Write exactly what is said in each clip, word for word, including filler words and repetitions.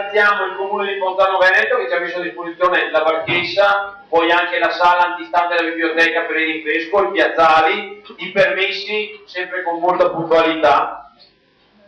Ringraziamo il Comune di Ponzano Veneto che ci ha messo a disposizione la parcheggia, poi anche la sala antistante la biblioteca per i rinfresco, i piazzali, i permessi, sempre con molta puntualità.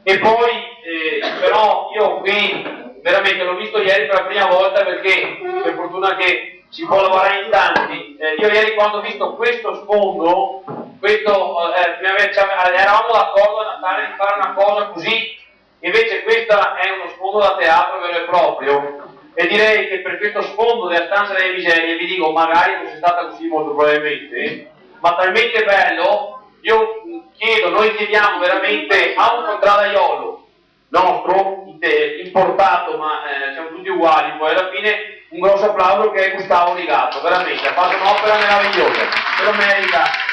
E poi, eh, però io qui veramente l'ho visto ieri per la prima volta, perché per fortuna che si può lavorare in tanti. Eh, io ieri, quando ho visto questo sfondo, questo, eh, mi ave-, ci ave-, eravamo d'accordo a Natale di fare una cosa così, invece questo è uno sfondo da teatro vero e proprio, e direi che per questo sfondo della stanza delle miserie, vi dico, magari fosse stata così molto probabilmente, ma talmente bello, io chiedo, noi chiediamo veramente a un contradaiolo nostro, inte-, importato, ma, eh, siamo tutti uguali, poi alla fine un grosso applauso, che è Gustavo Rigato, veramente, ha fatto un'opera meravigliosa, se lo merita.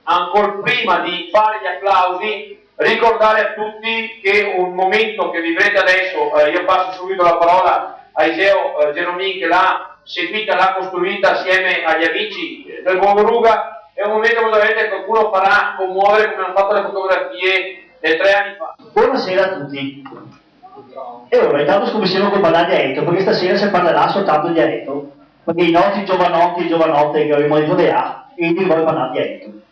Ancora prima di fare gli applausi, ricordare a tutti che un momento che vivrete adesso, eh, io passo subito la parola a Iseo, eh, Geromin, che l'ha seguita, l'ha costruita assieme agli amici del Borgo Ruga, è un momento che veramente qualcuno farà commuovere, come hanno fatto le fotografie, eh, tre anni fa. Buonasera a tutti. E ora, intanto scominsiemo col parlar dialeto, parché stasera se parlarà soltanto dialeto, parché i nostri giovanoti e giovanote che gavemo dentro de là, e i vol parlar dialeto.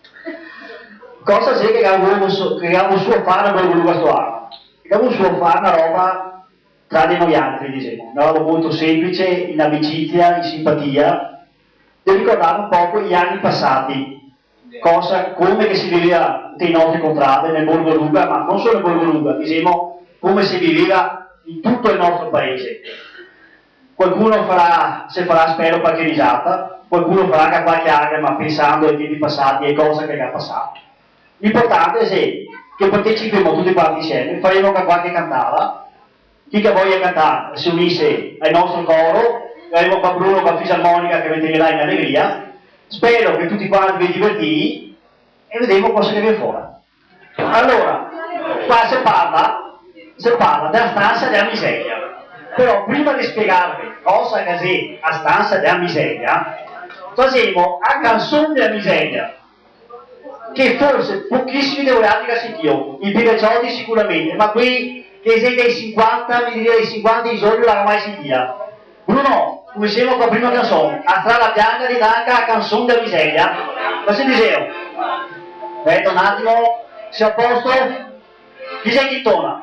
Cosa xe che gavemo su-, che gavemo su a fare a Borgo Ruga sto ano? Gavemo su a fare na roba tra de noialtri, disemo, na roba molto senplice, in amicizia, in simpatia, de ricordare un poco i ani pasai, cosa, come che se viveva inte i nostri contrade, nel Borgo Ruga, ma no solo nel Borgo Ruga, disemo, come se viveva in tuto el nostro paese. Qualcuno farà, se farà, spero, qualche risata, qualcuno farà anca qualche lagrema pensando ai tempi pasai e cosa che ga pasà. L'inportante xe che partecipemo tuti quanti insieme, faremo anca qualche cantada, chi che voia cantar se unise al nostro coro, gavemo qua Bruno co la fisarmonica che ve tegnerà in alegria. Spero che tuti quanti ve divertì e vedemo cosa che vien fora. Alora, qua se parla, se parla dela stansa dela miseria. Però prima de spiegarve cosa che xe la stansa dela miseria, fasemo la canson dela miseria, che forse pochisimi de voialtri ga sentìo, i pi vecioti sicuramente, ma quei che xe dei sinquanta, mi diria dei sinquanta in zo, no la ga mai sentìa. Bruno, scominsiemo co la prima canson, a strada bianca de Danca, la canson dela miseria. Cosa diseo? Speta un atimo, semo a posto? Chi xe che intona?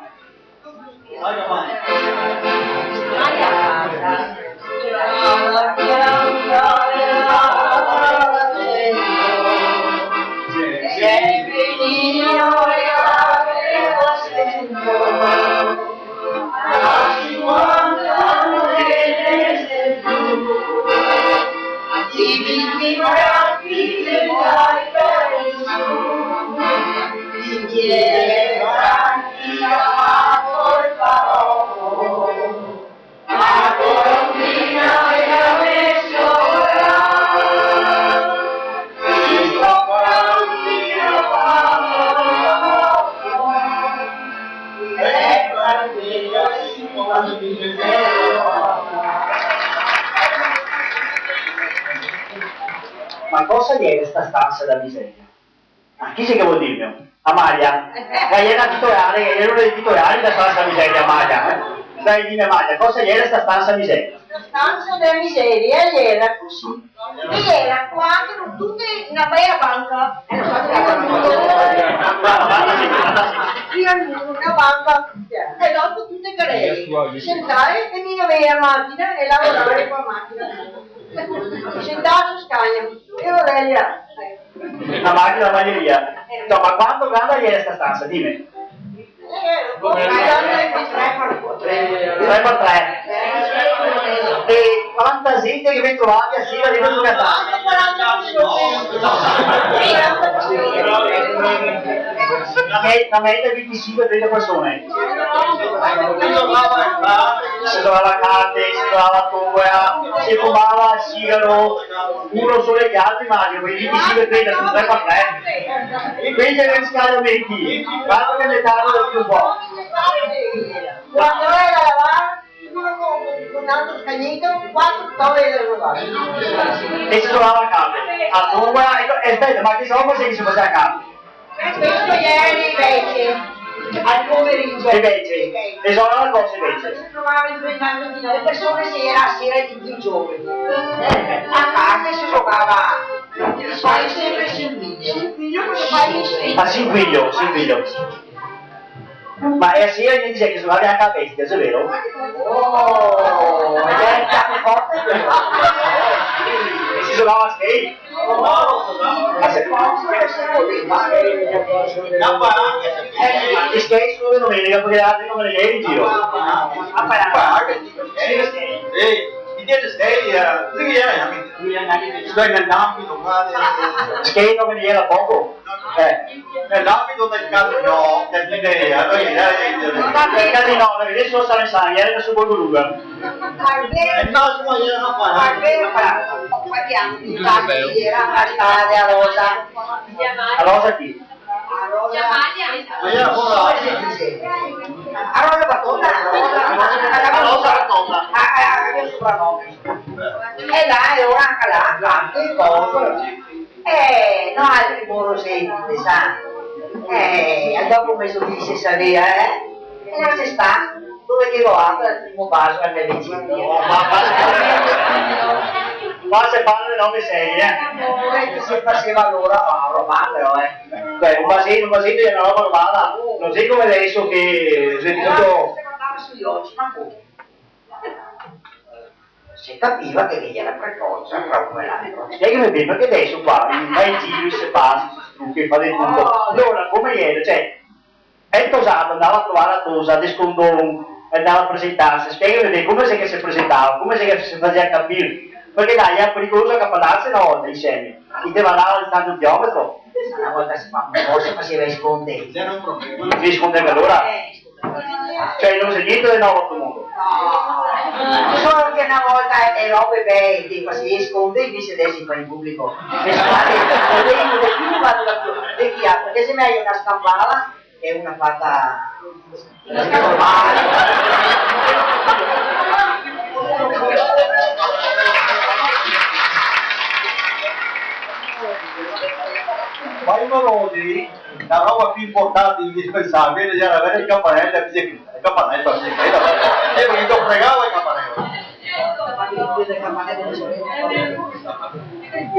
Ma cosa iera sta stansa dela miseria? Ah, chi xe che vol dirme? Amalia? Ma iera na titolare, iera una dei titolari dela stansa miseria, Amalia, eh? Dai, dime, Amalia, cosa iera sta stansa miseria? La stansa dela miseria iera cusì. E iera qua che no tute na bela banca. Iera na banca, e dopo tute caree. Sentare e mi gavea la machina e lavorare co la machina. Sentà su scagno. E Aurelia. La machina, la magneria. Insoma, quanto granda iera sta stansa? Dime. Tre par tre. E quanta zente che ve trovate a sera dentro sta stansa? Na me-, na media de vintisinque, trenta persone. Se giogava a carte, se giogava a tombola, se fumava el sigaro, uno solo e i altri, ma quei vintisinque, trenta su tre par tre. Questi erano i riscaldamenti. Guarda che ne parlo più un po'. Quando era la lavare, uno con, con un altro scagnito, quattro tavole da lavare. E se giogava a carte. A tombola, e, e speta, ma che roba xe che se faseva a carte? Questo ieri invece. Al pomeriggio. Invece, e so la cosa invece. Si trovava in quel momento le persone se era a sera di più giovani. A casa si giocava i soldi sempre sul miglio. Sul miglio con i soldi. Ah, sì, figlio, sì, figlio. Ma e a sera mi dice che giocava anche a bestia, è vero? Oh, è forte però. E si giocava a schei? I schei solo domenica, perché l'altro non me ne in giro. A parar. Sì, sì. Eh, i dieci schei, eh, sì, eh, sto in ambito qua. Schei non me ne era poco. Eh. Nell'ambito del casino, del, del, del casino, perché adesso sta in San Ieri, su Borgo Luca. Al vero, al vero, qualche anno più tardi era la strada a Rosa. A Rosa chi? A Rosa. Ma era Rosa. A Rosa Batona. A Rosa Batona. Ah, ah, ah, che soprannome. E là, e ora anche là, tante cose. Eh, no, altri moroseti, te sa. Eh, dopo mezodia se savea, eh? E no se sta, dove che go altro, al primo baso, al me vecino. Ma se parla de robe serie, eh? Eh, che se faseva alora, ah, roba, però, eh. Beh, un basino, un basino xe na roba robada. No xe come adeso che xe tuto... Se guardava sui oci, ma come? Se capiva che ghe gera qualcosa, proprio l'altro. Spiegami ben, perché adeso qua, va in giro, se pasa, se struca, fa de tuto. Alora, come iera? Cioè, el tosato andava a trovar la tosa, de scondon, andava a presentarse. Spiegami ben, come xe che se presentava, come xe che se faseva capir? Perché dai, iera pericoloso anca parlarse na volta insieme. I te vardava de tanto chilometro. Na volta se fa, forse faseva i scondei. Gera un problema. I scondei alora? Eh, Cioè, no xe gnente de novo a sto mondo. No. Solo che na volta e robe bele, te fasevi sconde, invese adeso i fa in publico. E sconde, no vedo de più, vado da più. Perché, ah, perché xe mejo na scanpala che na fata... Ma i maroni, la roba più importante, indispensabile, gera aver el campanel da bicicleta. El campanel da bicicleta, eh, parché te fregava el campanel.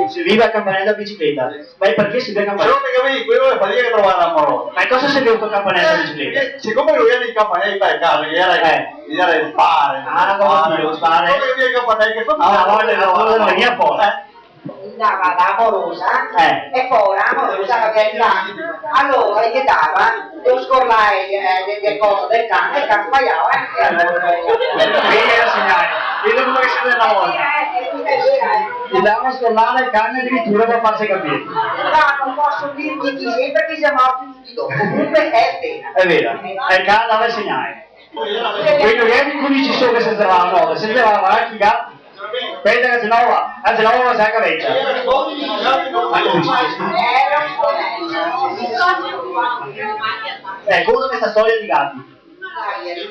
Serviva el campanel da bicicleta. Ma parché serviva el campanel? Se no te capisi, quelo xe fatica che trovar el maroni. Ma cosa serviva el campanel da bicicleta? Eh, sicome no gera el campanel par casa, che gera, eh, gera el fare. Ah, no, el fare. Sicome che gera el campanel che fa... Ah, no, no, no, no, no, no, no, no. Ndava da morosa, eh, e po la morosa la vegniva. Alora i ghe dava do scorlai, eh, de, de coso del can, e el can sbaliava, eh. Vedi, gera segnai. Vedo come che siete na volta. Eh, eh, eh, eh. Ghe dava scorlai al can adiritura par farse capir. No, no poso dirghe chi xe, parché xe morti tuti dopo. Comunque xe vera. Xe vera. E el can dava i segnai. Quei no gera che i comici solo che se zerava, no, se zerava anca i gati. Questa xe nova, xe nova, ma xe anca vecia. Eh, contame sta storia dei gati.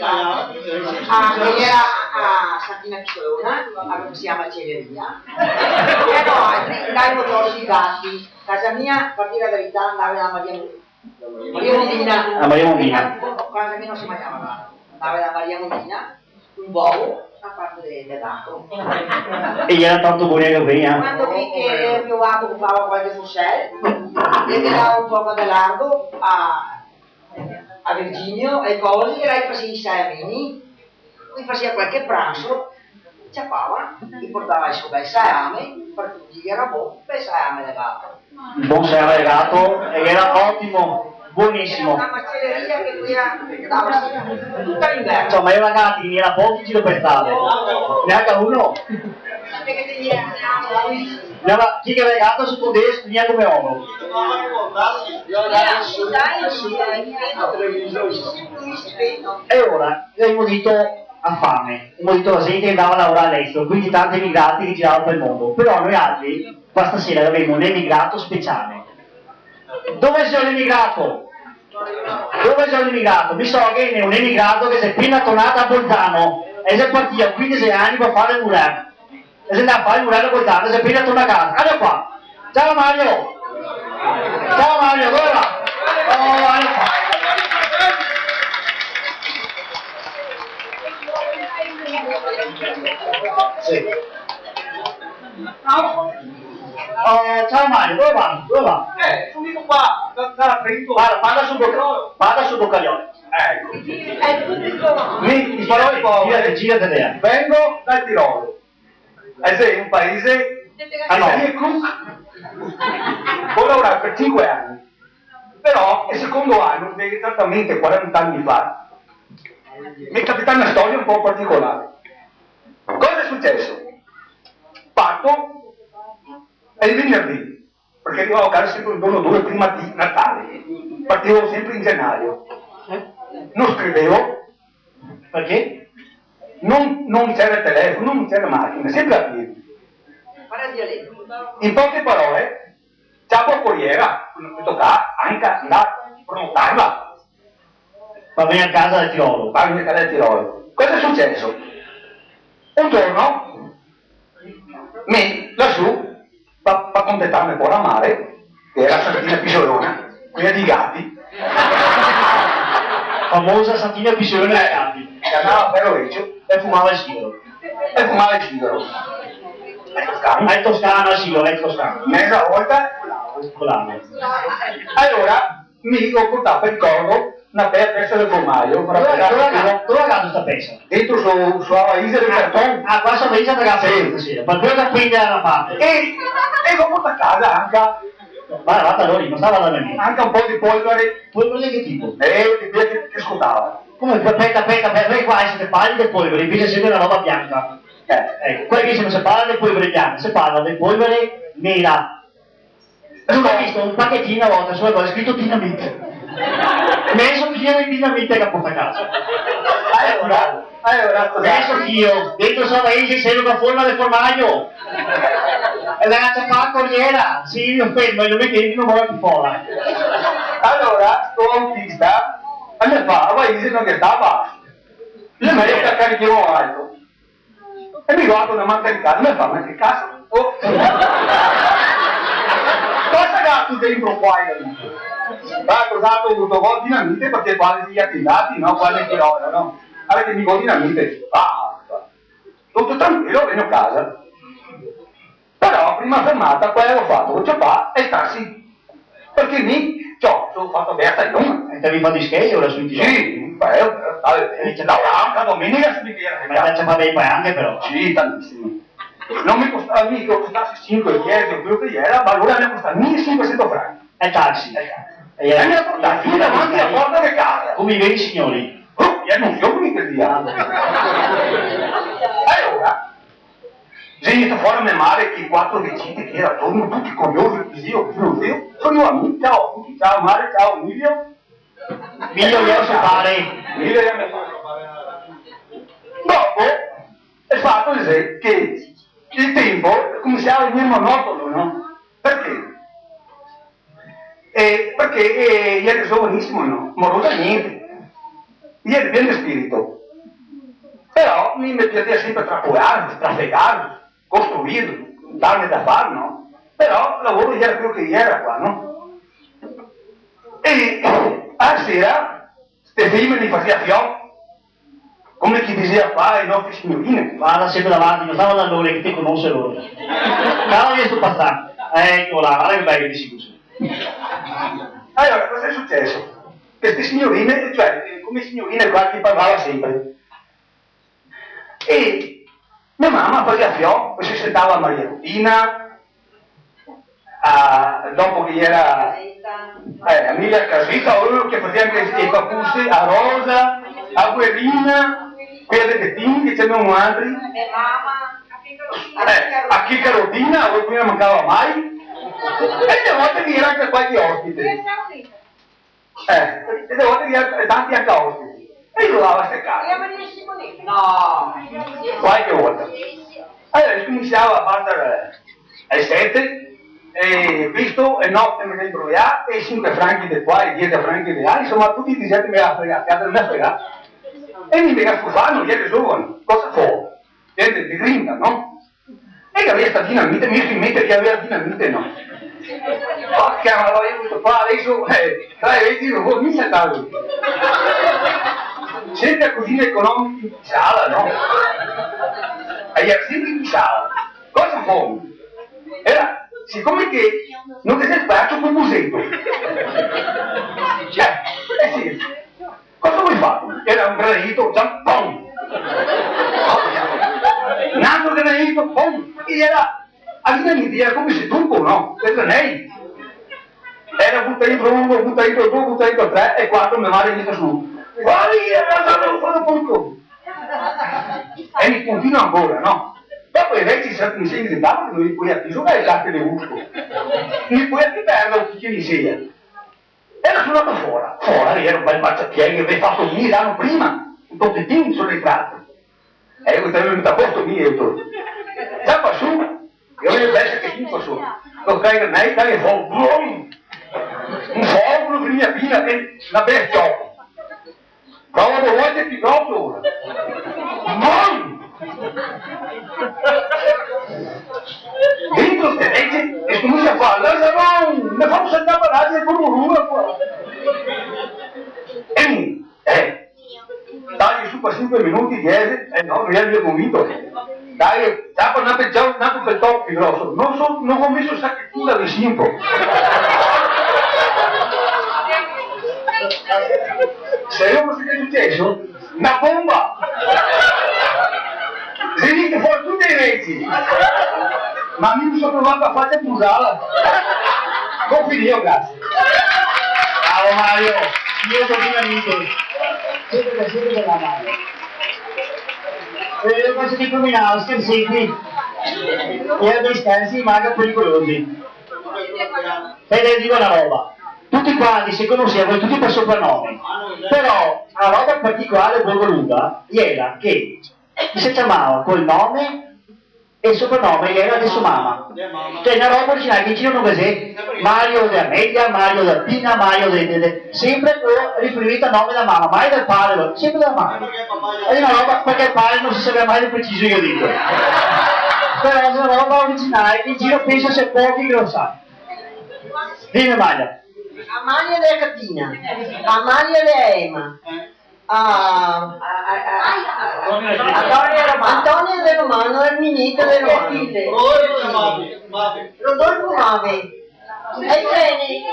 Ah, gera a Santina Pisolona, a, come se ciama, Celeria. E no, dai, motori i gati. Casa mia, par dir la verità, ndava da Maria Maria Mondina. A Maria Mondina. Casa mia no se magnava là. Ndava da Maria Mondina, un bovo, a parte de, de lato. E gera tanto bona che vegniva. Quando che, che mio bato comprava qualche fusel, e ghe dava un poco de lardo a, a Virginio, e cosi, e là i faseva i salamini. I faseva qualche pranso, ciapava, i portava el so bel salame, par tuti gera bon, bel salame de gato. Un bon salame de gato, e gera otimo, bonisimo. Gera na maceleria che quea ndava tuto l'inverno. Insoma, gera gati, ghe ne gera pochi in giro par strada. Gnanca uno. Ndava, chi che gaveva gato se podeva, vegniva come omo. E ora, gavemo dito a fame, come dito la gente che ndava a lavorar al'estero, quindi tanti emigranti che girava par el mondo. Però noialtri, qua stasera, gavemo un emigrato speciale. Dove xe l'emigrato? Dove xe l'emigrato? Mi so che ghe n'è un emigrato che xe pena tornà da Bolzano, e xe partìo a quindese ani par far el murer. E xe ndà a far el murer a Bolzano, xe pena tornà a casa. Varda qua. Ciao Mario! Ciao Mario, come va? Oh, varda qua. Dove va? Dove va? Eh, subito qua, da, da dentro. Guarda, parla sul boca-, parla sul bocaiolo. Eco. Mi, mi parlo po', girate, girate, eh. Vengo dal Tirolo. Eh, sì, un paese, ah, no, che xe Cook. Go lavorà par sinque ani. Però el secondo ano, esatamente quaranta ani fa, me xe capità na storia un po' particolare. Cosa xe suceso? Parto el venerdì, parché rivavo a casa senpre un giorno o due prima de Natale. Partivo senpre in genaio. No scrivevo, parché no, no ghe gera el telefono, no ghe gera machina, senpre a pie. In poche parole, ciapo a coriera, me toca anca andar a prenotarla. Par vegner a casa dal Tirolo. Par vegner a casa dal Tirolo. Cosa xe suceso? Un giorno, mi, lasù, pa, pa contentarme un po' la mare, che gera Santina Pisolona, quela dei gati. Famosa Santina Pisolona dei gati. Eh, che andava a Ferro Vecio. E fumava el sigaro. E fumava el sigaro. Al toscano. Al toscano, el sigaro, al toscano. Meza volta colava. Colava. Alora, mi go portà par ricordo na bela pesa de formaio, na bela pesa. Dove, dove la ga-, dove la ga sta pesa? Dentro so, so la valisa de carton. Ah, qua so la valisa de carton. Sì. Sì, par quela che prende da na parte. E, e go portà a casa anca. Varda, varda, Lori, no stava da me. Anca un po' de polvare. Polvare de che tipo? Eh, de quela che, che scotava. Come, speta, speta, speta, qua se te parli de polvare, invese xe na roba bianca. Eh. Eco, qua invese no se parla de polvare bianca, se parla de polvare nera. Lu ga visto un pachetin na volta, su la cosa, scrito dinamite. Mezo chilo de dinamite che ga portà a casa. Alora, alora, cosa? Mezo chilo, dentro so la valisa, xe na forma de formaio. E la ga ciapà a coriera, sì, lo fermo, e lo mete dentro, no vol più fora. Alora, sto autista, a me fa, la valisa no ghe stava. Lu me ga caricato alto. E mi vardo na man de casa, me fa: "Ma che caso? Oh. Cosa gatu dentro qua?" Varda, cosa gatu vuto qua? Dinamite, parché qua i xe i atentati, no? Qua xe che roba, no? Varda che mi go dinamite. Basta. Tuto tranquilo, vegno a casa. Però a prima fermata, cosa go fato? Go ciapà el taxi. Parché mi, ciò, so fato ben a stagion. E te gavevi fato i schei, ora sui... Sì, beh, eh, eh, eh, ciapà anca domenica se mi... Ma te ga ciapà ben i palanche, però. Sì, tantisimo. No me costava, mi, che costase sinque, diese o quel che gera, ma alora me ga costà mile e sinquesento franchi. El taxi. El taxi. E me ga portà fin davanti a porta de casa. Come i veri signori. Oh, i anunsioni quel dì. Alora, xe vegnù fora me mare, che quatro vecete che gera torno, tuti curiosi, cusì, io, io, io, so mi, ciao a tuti, ciao mare, ciao Emilio. Emilio, io so pare. Emilio, io me pare. Dopo, el fato xe che el tenpo cominsiava a vegnir monotono, no? Parché? Eh, parché, eh, i gera zovanisimi, no? Morosa gnente. I gera pien de spirito. Però mi me piasea senpre trapolar, strafegar, costruir, darme da far, no? Però el lavoro gera quel che gera qua, no? E a sera, ste femene i fasea fiò, come che i disea qua, e nostre signorine. Varda senpre davanti, no stava da lori, che te conose lori. Cala via sto pasà. Eco là, varda che bel che te si cusì. Alora, cosa xe suceso? Che ste signorine, cioè, eh, come signorine qua che i parlava senpre. E me mama fasea fiò, e se sentava a Maria Rudina, a, dopo che gera, eh, a Mila Casita, o che fasea anca e papuse, a Rosa, a Guerina, quela de Betin, che ghe n'è un altro. Eh, a Chica Rudina, a quela no mancava mai. E dele volte che gera anca qualche ospite. Eh, e dele volte che gera tanti anca ospiti. E i trovava ste case. E a Maria Simonetta? No. Qualche volta. Alora, scominsiava a bater, eh, ae sete, e visto, e note me ga inbroià, e sinque franchi de qua, e diese franchi de là, insoma, tuti i disea che me ga fregà, che me ga fregà. E mi me ga stufà, no, gera zovane, cosa fo? Gente de grinta, no? E che gavea sta dinamite, mi so in mente che gavea dinamite, no? Porca, ma io digo, qua deso, eh, dai, vedi, no, mi sa tanto. Senpre cusì economico in pisada, no? E gera senpre in pisada. Cosa fo? Gera Sicome che no te si sparso col museto. Eh, eh sì. Cosa vuto far? Iera un granito, ciampon! Un altro granito, pom! E iera, a dinamita iera come se tupo, no? Te granei. Iera butà dentro uno, butà dentro do, butà dentro tre e quatro, me mare vien su. Fuori, iera, no, no, no, no, no. E mi continua ancora, no? Dopo i veci se, mi se inventava che no i podeva più giocare a carte de gusto. No i podeva più perdere tuti i miseri. E iera su ndà fora, fora, iera un bel marciapie che gavevo fato mi l'ano prima, un pochetin soletrato. E mi gavevo meso a posto mi, e tu. Ciapa su, e mi penso che fin qua su. Lo cago, dai, dai, fo, brum! Un fogo, una brigna fina, e una bestia. Provo do volte pì proprio ora. Brum! Dentro ste vecie e scominsia a far, "Lazarone, me fa saltar par aria el burburù qua." E mi, eh, dai su par sinque minuti, diese, eh no, no iera mia convinto. Dai, ciapa un altro, ciapa un altro pel toco pì groso. No so, no go meso sachetina de sinpo. Serio, cosa che xe suceso? Na bomba! Xe vegnù fora tuti i veci! Ma mi me so trovà a far brusala! Go finìo, grasie! Bravo Mario! Mi go finìo. Sempre, sempre dela mano. Eh, cosa che combinava, scherzi qui. E dei scherzi, ma anche pericolosi. E ve digo na roba. Tuti quanti se conoseva, tuti par sopranome. Però, la roba particolare de Borgoluga iera che se ciamava col nome e el sopranome iera de so mama. Cioè, na roba originale, che in giro no ghe xe. Mario de Amelia, Mario de Pina, Mario de, de, de, sempre co riferimento al nome dela mama, mai del pare, sempre dela mama. E xe na roba, parché el pare no se saveva mai de preciso, mi digo. Però xe na roba originale, che in giro penso sia pochi che lo sa. Dime, Maria. Amalia de Catina, Amalia de Ema, a, a, a, a, Antonio de Romano, Antonio de Romano, Erminita de Romano. Rodolfo de Mame, Mame. Rodolfo Mame. E Geni.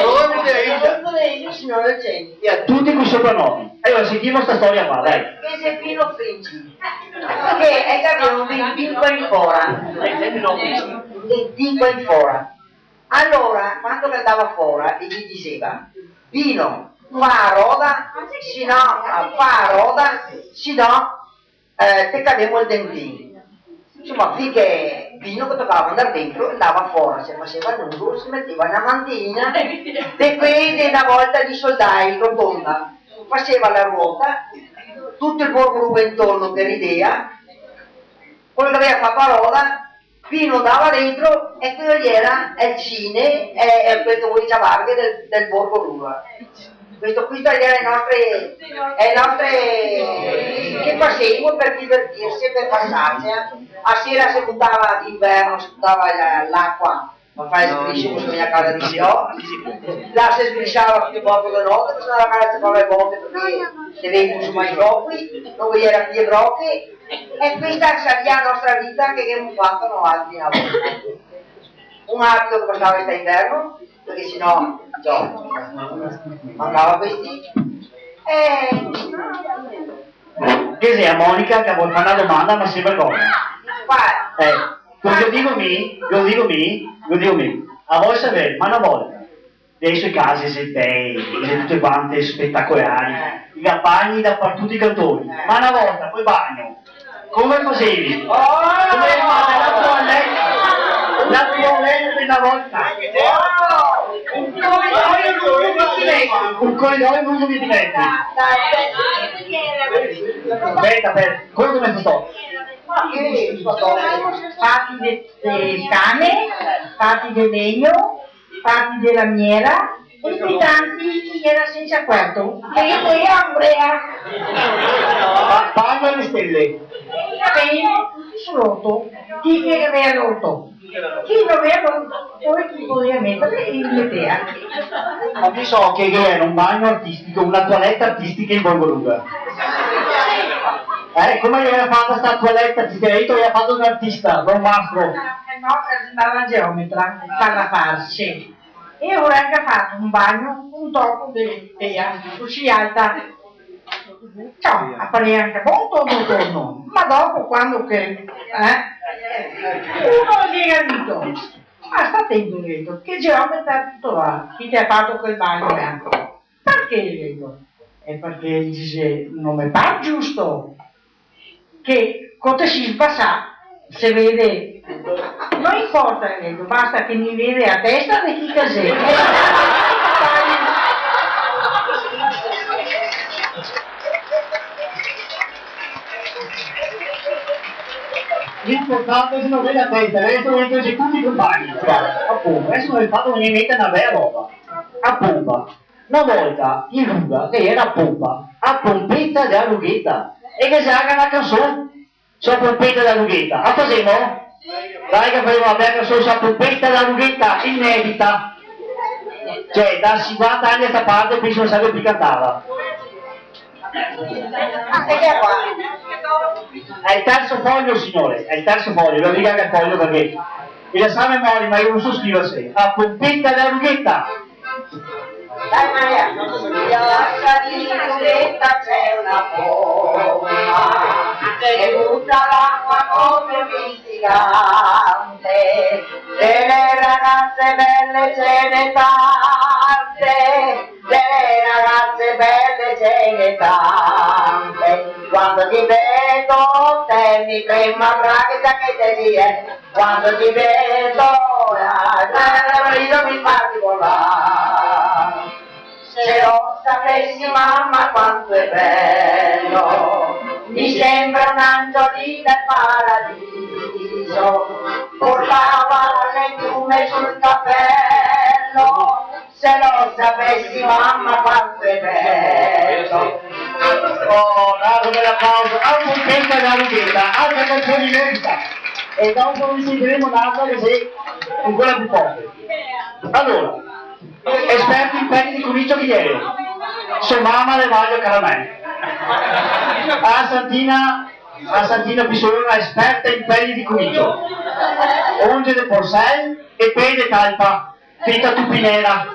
Rodolfo de Ida. Rodolfo de Ida, signora Geni. E a tuti coi sopranomi. Alora, sentimo sta storia qua, dai. Che xe Pino Princi. Che xe che gaveva un dito qua in fora. Un dito qua in fora. Alora, quando che ndava fora, i ghe diseva: "Pino, fa a roda, se no, fa a roda, se no, eh, te cavemo el dentin." Insoma, finché Pino che tocava ndar dentro, ndava fora, se faseva nudo, se meteva na mantina, de quei de na volta dei soldai, rotonda, faseva la ruota, tuto el borgo intorno che ridea, quel che gaveva fato a roda, Pino ndava dentro e queo iera el cine, e, e quel che volì ciamarghe del, del Borgo Ruga. Questo, questo iera le nostre, le nostre, che fasevimo par divertirse, par pasarse, eh. A sera se butava, d'inverno, se butava la, l'acua par far el sgriscio, co se vegnea a casa de Dio. Là se sgrisciava tuto el borgo de note, che se ndava a casa, se fava le bote, parché se vegnea consumà i brochi, no ghe iera pì brochi, E questa sarìa la nostra vita che ghemo fato noaltri na volta. Un abito che bastava sta inverno, parché se no, ciò, mancava questi. E... Che xe, a Monica che vol far na domanda, ma se vergogna. Fa. Eh, lo digo mi, lo digo mi, lo digo mi. A vol saver, ma na volta Deso le case xe bei, xe tute quante spetacolari, i bagni dapartuto i cantoni. Ma na volta, quel bagno, come fasevi? Come fate la toaletta? La toaletta de na volta. Un coridoio no me dimentico. Un coridoio no me dimentico. Speta, speta, come, come xe sto? Fati de, de cane, fati de legno, fati de lamiera, e i abitanti i iera sensa cuerto, e i iera in brea. Pa-, pagno e stele. Capei, tuti soloto, chi che gaveva roto. Chi no gaveva roto, poi chi podeva meterle, i metea. Ma mi so che, che iera un bagno artistico, una toaletta artistica in Borgo Ruga. Eh, come iera fata sta toaletta artistica? Iera fata da un artista, da un mastro. No, eh, la geometra, par la farse. E alora ga fato un bagno, un toco de, de, cusì alta. Ciò, a parea anca bon torno torno. Ma dopo, quando che, eh, uno ghe ga dito: "Ma sta tento, ghe ga dito, che geometra tuto va, chi te ga fato quel bagno, eh?" "Parché?", ghe ga dito. "Eh, parché", dixe, "no me par giusto che co te si sbasà se vede, no inporta, ghe ga dito, basta che mi vede a testa de chi che xe." L'inportante xe che no vede a testa, deso, deso xe tuti conpagni, varda, apunto, deso me fa vegner in mente na bela roba, a ponpa. Na volta in Ruga ghe gera a ponpa, a ponpeta de la Rugheta, e ghe xe anca na canson su a ponpeta de la Rugheta. A fasemo? Dai che fasemo na bela canson su a ponpeta de la Rugheta, inedita. Cioè, da sinquanta ani a sta parte, penso no se gabia pì cantà. Ah, xe qua. Xe el terso foglio, signore, xe el terso foglio, lo diga che foglio parché... E la sa a memoria, ma mi no so scriver, sì. A ponpeta de la Rugheta. Dai, Maria. Piazza di Giulietta c'è una fontana che buta l'acqua come un gigante, delle ragazze belle ce n'è tante, delle ragazze belle ce n'è tante, quando ti vedo te mi trema, brava che te dici, eh. Quando ti vedo, eh, eh, io mi parti volare. Se lo sapessi, mamma, quanto è bello, mi sembra un angelo del paradiso, portava le piume sul cappello. Se lo sapessi, mamma, quanto è bello. Oh, date un bel applauso a Ponpeta de la Rugheta, altra canson inedita. E dopo ne sentiremo n'altra che xe ancora più forte. Alora, esperti in peli de cunicio chi gera? So mama de Mario Caramè. A Santina, a Santina Pisciolona, esperta in peli de cunicio. Onge de porsel e peli de talpa. Fita tupinera.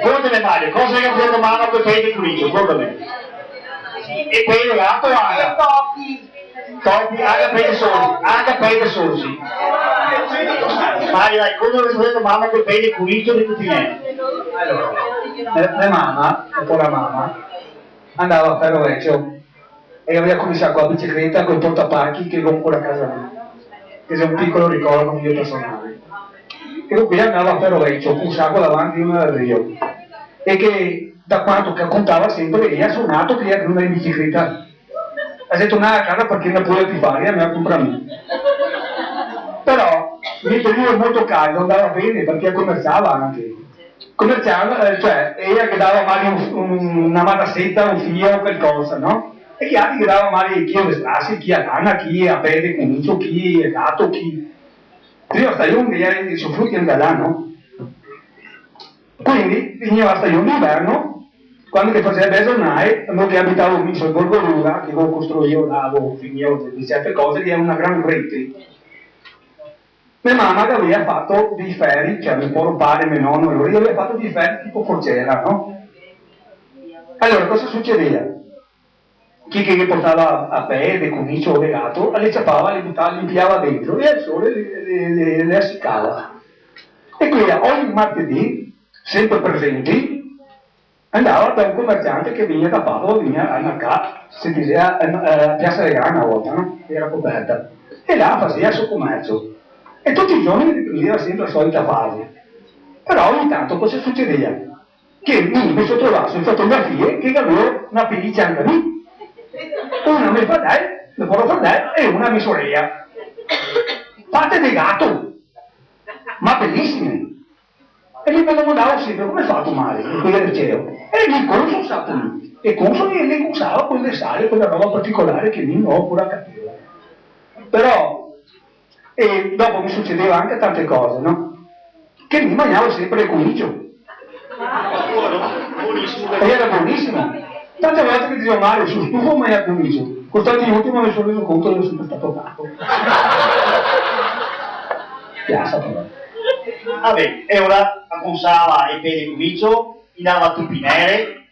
Contame, Mario, cosa che ga fato mama co peli de cunicio? Contame. E peli de gato, anca? Topi, anca peli de sorzi, anca peli de sorzi. Mario, dai, cosa che ga fato mama co peli de cunicio, de tupinera? Alora, me, me mama, e pora mama, andava a Ferro Vecio. E gaveva cominsià co la bicicleta, col portapachi che go ancora a casa mia, che xe un picolo ricordo mio personale. E dunque ela andava a Ferro Vecio, un saco davanti e uno dal drio. E che da quanto che contava sempre, ela ga sonà che ela ga na bicicleta. Ga dito: "Torna a casa parché no la pol pì fare, me la compra mi." Però, nel periodo molto caldo andava ben, parché comerciava anche. Comerciava, eh, cioè, ela che dava magari un, un, na mataseta, un fio, qualcosa, no? E chi altri che dava magari chi de strasi, chi a lana, chi a peli de cunicio, chi a gato, chi... Prima stajon che gera i so fruti anca là, no? Quindi, finiva la stajon d'inverno, quando che faseva bele giornate, no, che abitavo mi sul Borgo Ruga, che go costruìo là, go finìo de, de certe cose, che gera na gran rete. Me mama che gaveva fato dei feri, cioè, me poro pare, me nono, lori, che gaveva fato dei feri tipo forcera, no? Alora, cosa sucedeva? Chi che, che portava a peli de cunicio o de gato, le ciapava, le butava, le inpiava dentro e al sole le, le, le, le asicava. E quindi ogni martedì, sempre presenti, andava da un comerciante che vegniva da Padova, vegniva al mercato, se diseva, eh, eh, Piazza de Grana na volta, no? Gera coperta. E là faseva el so comercio. E tuti i giorni riprendeva sempre la solita fase. Però ogni tanto cosa sucedeva? Che mi me so trovà su fotografie che gavevo na pelicia anca mi. Una a me fradel, me poro fradel, e una a me sorela. Fate de gato, ma belisime. E mi me domandavo sempre: "Come fa a tomare?" E quel liceo. E lì conso, sa, lì. E conso, e lì usava quel de sale, quela roba particolare che mi no go ancora capìo. Però, e dopo me sucedeva anca tante cose, no? Che mi magnavo sempre el cunicio. E gera bonisimo. Tante volte che disevo: "Mario, so stufo de magnar cunicio." Co sta ultimo me so reso conto che gero sempre stà tocato. Piasa, però. Va ben, e ora aconsava i pè de comincio, i ndava a tupinere,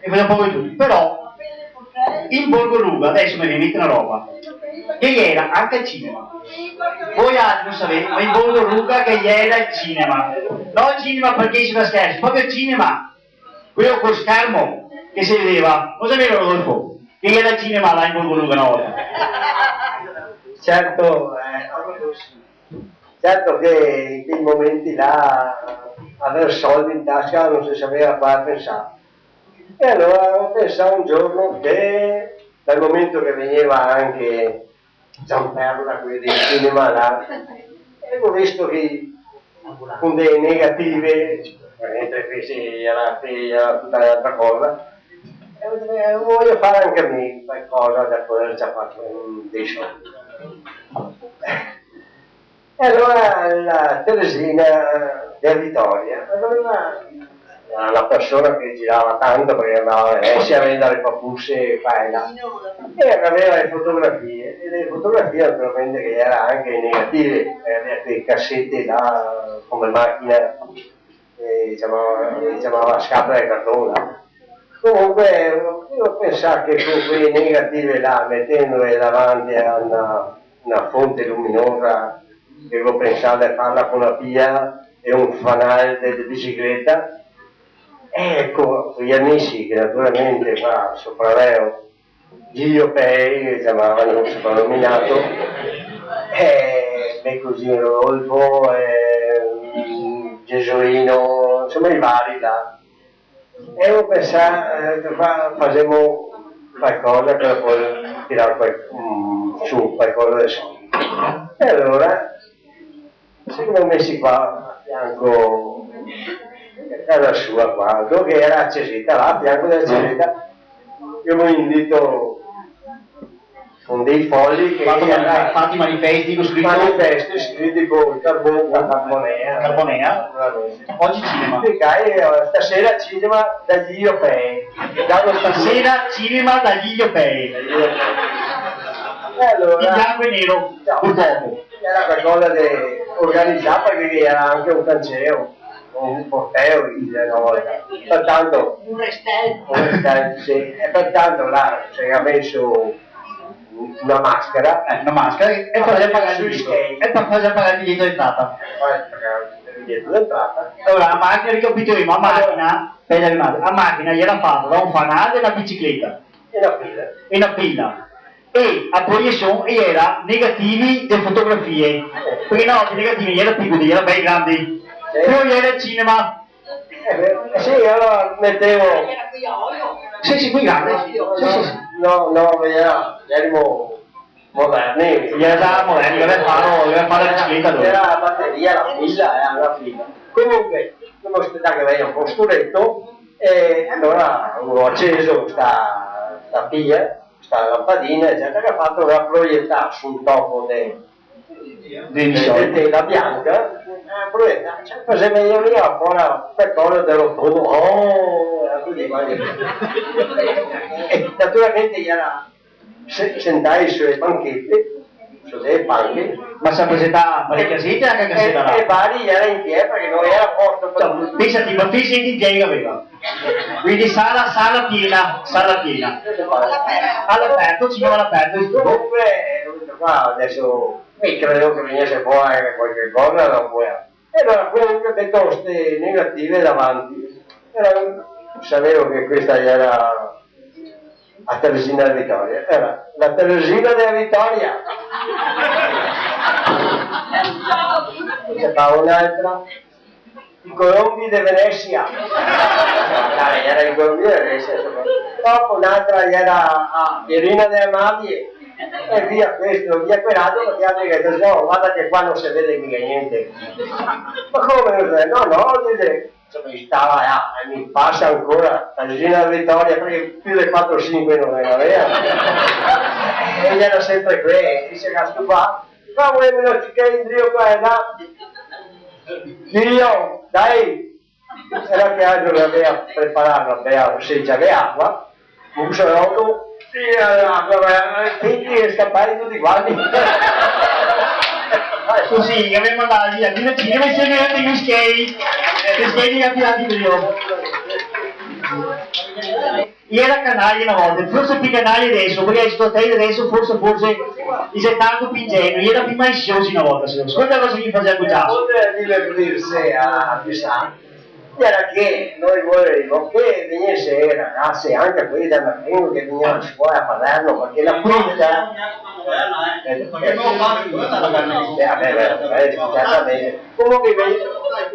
e faseva un poco de tuto. Però, in Borgo Ruga, deso me vien in mente na roba, che ghe gera anca el cinema. Voi altri no savè, ma in Borgo Ruga ghe gera el cinema. No el cinema parché se fa scherzi, proprio el cinema. Queo col schermo che se vedeva, no se vedeva, Rodolfo? Che ghe gera el cinema là in Borgo Ruga na volta. Certo, eh, certo che in quei momenti là aver soldi in tasca no se saveva cosa pensar. E alora go pensà un giorno che, dal momento che vegneva anca Gianperla, quei del cinema là, e go visto che con dee negative, mentre che sì, era, sì, era tuta n'altra cosa, e go dito, "Eh, vojo far anca mi qualcosa da poder ciapar dei soldi." E alora la Teresina de Vitoria, alora, la, la persona che girava tanto parché andava a Venesia a vendar papuse qua e là, e gaveva le fotografie, e le fotografie naturalmente che gera anca in negative, eh, quei caseti là come machina, eh, ciamava, ciamava scatola de carton. Comunque, go pensà che con quee negative là, metendole davanti a na, na fonte luminosa, che go pensà de farla con na pia e un fanal de, de bicicleta, e co, coi amisi che naturalmente qua, so fradeo, Gio Pei, che ciamava, soprannominato, e me cugin Rodolfo, e, mm, Gesuino, insoma, i vari là. E go pensà, eh, fa-, fasemo qualcosa par poder tirar qual-, mm, su qualcosa de soldi. E alora se semo mesi qua, a fianco a casa sua qua, dove che gera la ceseta, là, a fianco dela ceseta, gavemo indito con dei fogli che... Fato gera mani-, fati manifesti con scrito... Manifesti scriti con carbon, con carbonea. Carbonea. Naturalmente. Ogi cinema. E dai, eh, stasera cinema da Gio Pei. Stasera cinema da Gio Pei. E alora... In bianco e nero, purtropo. Gera qualcosa de organizà, parché gera anca un canceo, un porteo, dise na volta. Pertanto, un restel. Un restel, sì. E pertanto là se ga meso na mascara. Eh, na mascara, e par far pagar el biglieto. E par far pagar el biglieto de entrata. Par far pagar el biglieto de entrata. Alora, la machina, ricapitolemo, la machina, speta, la machina gera fata da un fanal e na bicicleta. E na pila. E na pila. E a proiesion gera negativi de fotografie. Parché na volta i negativi gera picoli, gera bei grandi. Sì. Però gera el cinema. Eh, beh, sì, alora metevo... Sì, sì, quei grandi. Sì, sì, sì. No, no, gera, gerimo moderni. Gera già moderni, gera far, gera far la bicicleta, alora. Gera la bateria, la pila, eh, la pila. Comunque, semo spetà che vegna un po' scureto, e alora go aceso sta, sta pia, sta lampadina, ecetera, che ga fato, che ga proietà sul topo de, de, de tela bianca, eh, proietà, cioè, faseva vegner fora qualcosa de rotondo, oh, e tuti quanti. E naturalmente gera se-, sentai su le panchete, su le panche. Ma se ga presentà parechia gente anca a caseta là? E, e vari gera in pie, parché no gera posto par tuti. Cioè, pensa ti, ma ti senti in pie che gaveva. Quindi sala, sala piena, sala piena. Al'aperto, cinema al'aperto, digo. Comunque, eh, qua deso, mi credo che vegnese fora qualche cosa dopo, eh. E alora queo che ga meso ste negative davanti, gera, savevo che questa gera a Teresina de Vitoria, gera la Teresina de Vitoria. Ghe ne fa n'altra, i Colombi de Venesia. Dai, gera i Colombi de Venesia, insoma. Dopo n'altra gera a Pierina dele Madie, e via questo, via quel altro, parché i altri che dise: "No, varda che qua no se vede mica gnente." "Ma come no se vede?" "No, no", dise, insoma, i stava là, e mi pasa ancora, la Teresina de Vitoria, parché pì de quatro, sinque no ghe ne gaveva. E gera senpre queo, e se ga stufà. "Ma volevano cicar indrio qua e là." "Dio, dai!" Gera che altro che gaveva preparà, gaveva, se gaveva acqua, un buseloto, e l'acqua, e tuti scampà tuti quanti. Cusì, che gavemo da dire, a Cina, Cina, me sembra che i schei, i schei che i ga tirà drio. I gera canaie na volta, forse pì canaie deso, parché i scontei deso forse, forse i xe tanto pì ingenui, i gera pì maliciosi na volta, secondo me. Scolta cosa che i fasea co Giaso. Oltre a divertirse a pisar, gera che noi volevimo che vegnese ragazzi, anche quei da Martino che vegneva a scuola a Palermo, parché la quinta, eh, eh, eh, vabbè, vabbè, vabbè, certamente. Comunque ve-,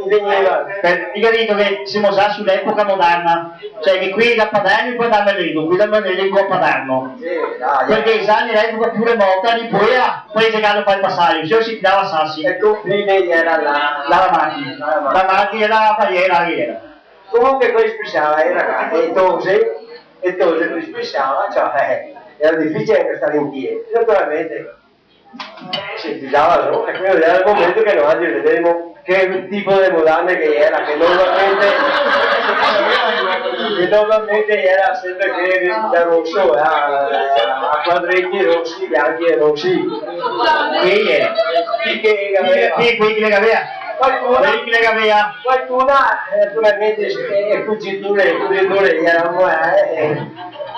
vegneva. Eh, ti capito che semo già su l'epoca moderna, cioè che quei da Palermo pol andar a Merino, quei da Merino i va a Palermo. Sì, dai, eh. Parché già l'epoca pì remota, lì poi, eh, poi se galo fai pasar, se no se tirava sasi. E confine gera la, la Ramati. La Ramati. La Ramati gera la bariera, che gera. Comunque quei spisava, eh, ragazzi, e tose, e tose quei spisava, cioè, eh, gera dificile anche star in pie. Naturalmente, se pisava su, e quel gera el momento che noi vedevimo che tipo de mudande che gera, che normalmente, che normalmente gera sempre che da roso, eh, a, a quadreti rosi, bianchi e rosi. Che gera? Chi che gaveva? Chi, chi, chi che gaveva? Qualcuna, quei che gaveva. Qualcuna, eh, naturalmente, eh, cuciture, cuciture, gera, eh,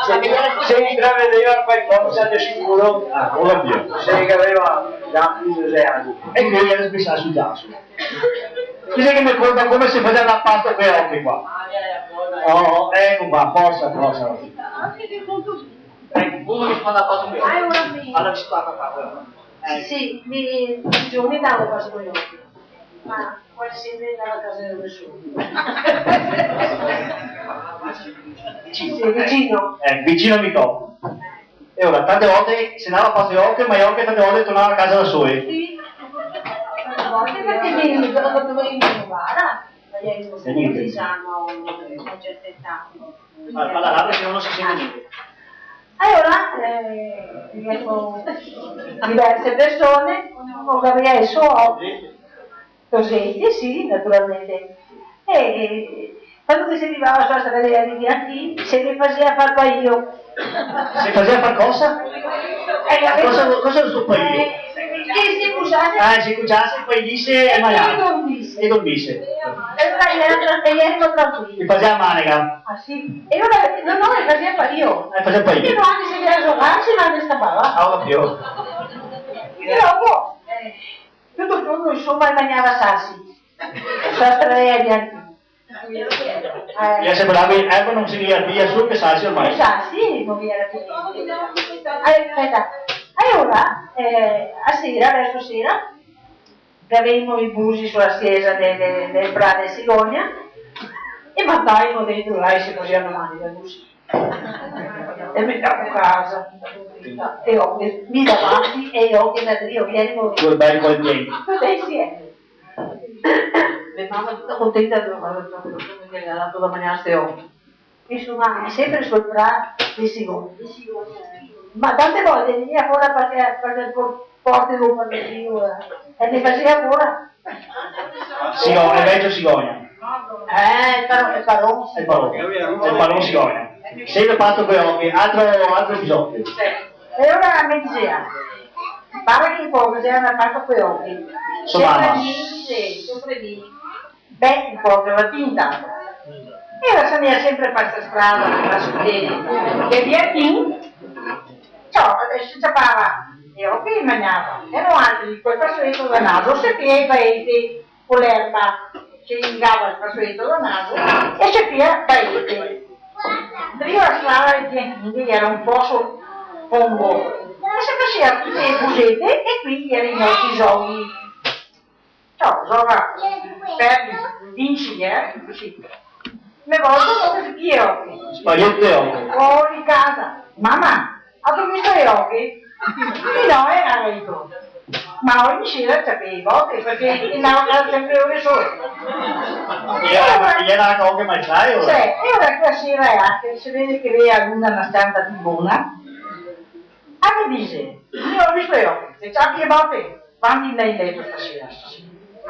se, se intravedeva qualcosa de sicuro. Ah, go capìo. Se gaveva già quindese ani. E quindi gera spisà su Giaso. Chi xe che me conta come se faseva la pasta coi ochi qua? Oh, eco qua, forsa, forsa. Eco, uno che fa la pasta coi ochi. Alora, mi... Alora, se fa qua, qua. Eh. Sì, mi, mi, un giorno andavo a casa coi ochi. Ma quasi sempre andavo a casa de nesuni. Sì, vicino. Eh, vicino mi toco. E alora, tante volte se andava a pasa i oche, ma i oche tante volte tornava a casa da sole. Sì. Tante volte parché mi, dopo dovevo andar, ma ieri non... E niente. Diciamo, a una certa età. Ma parla là, parché se no no se sente niente. Alora, eh, diverse persone, o gaveva el so toseto, sì, naturalmente. E, e, quando che se rivava su la strada de Bianchini, se me faseva far paio. Se faseva far cosa? Eh, cosa, cosa xe sto paio? Eh, che se cusase. Ah, se cusase, poi lì se... E magnava. E dormise. E dormise. E alora gera tra-, e gera tranquilo. E faseva manega. Ah, sì? E alora, no, no, e faseva paio. Eh, faseva paio. Parché no, anche se gera zogar, se no no scapava. Ah, go capìo. E dopo, eh, tuto el giorno, insoma, el magnava sasi. Su la strada de Bianchini. Eh. E se bravo, eh, no se gera via su che sasi ormai. Sasi, no gera via. Eh, speta. Alora, eh, a sera, verso sera, gavevimo i busi su la siesa de, de, de Prà de Sigogna, e mandavimo dentro là e se faseva male da busi. E me ndavo a casa, e oche, mi davanti, e oche da drio, che gavemo... Col bel qualche. Tuti insieme. Me mama tuta contenta, che ghe ga dato da magnar ste oche. Insoma, sempre sul Prà de Sigogna. Ma tante volte vegnea fora parché, parché el por-, portego, parché mi, eh, e me faseva fora. Sigogna, el vecio Sigogna. Eh, el paro-, el paron. El paron. El paron Sigogna. Sempre pasto coi ochi, altro, altro episodio. E alora me diseva, "Varda che un poco, se gera pasto coi ochi." So mama. Sempre mi, sì, sempre mi. Beh, un poco la tinta. E la se ndea sempre par sta strada, la su che, e via, tin. Ciò, e se ciapava, e oche che magnava. E noaltri, col fasoleto da naso, se pia i paeti, co l'erba, se ligava el fasoleto da naso, e se pia paeti. Drio la strada de Bianchini, che gera un poso fongo, e se fasea tute le busete, e qui gera i nostri zoghi. Ciò, zoga, perdi, vinci, eh? Sì. Me volto come se pia i ochi. Spaiete ochi. Fora de casa. "Mama, gatu visto i ochi?" "Sì, no, eh, gatu visto." Ma ogni sera ciapea i ochi, parché ndavo a casa sempre ore sole. E gera, e gera anca oche mai sai, o? Sì, e alora quela sera, eh, che se vede che gavea la luna na s-cianta pì bona, a me dixe, "Mi go visto i ochi, te ciapi e bote, vanti ndar in leto stasera."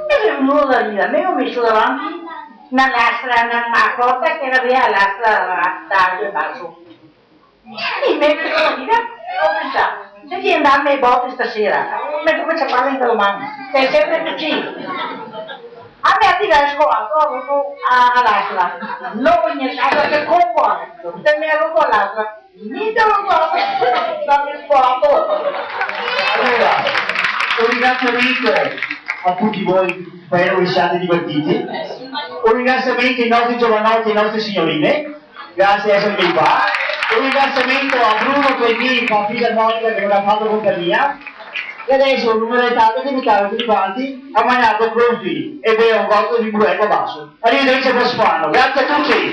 E xe vegnù da lì, me go meso davanti na lastra, na, na porta che gavea la lastra da, da alto e baso. E mi me go visto, go pensà, Se ti ndà a me bote stasera, me toca ciaparla inte le man. Te sempre cusì. A me a ti la scola, go vuto a, a lasla. No, ogni casa che concorre. Te me roto a lasla. Ninte lo so, dammi el foto. Alora, un ringraziamento a tuti voi, spero che vi siate divertiti. Un ringraziamento ai nostri giovanotti e alle nostre signorine, grazie di essere venuti qua. Un ringraziamento a Bruno Clemini, con la fisarmonica che mi ha fatto compagnia. E adesso non me resta altro che invitarvi tutti quanti a mangiare crosti e bere un corpo di burro qua basso. Arrivederci al prossimo anno, grazie a tutti.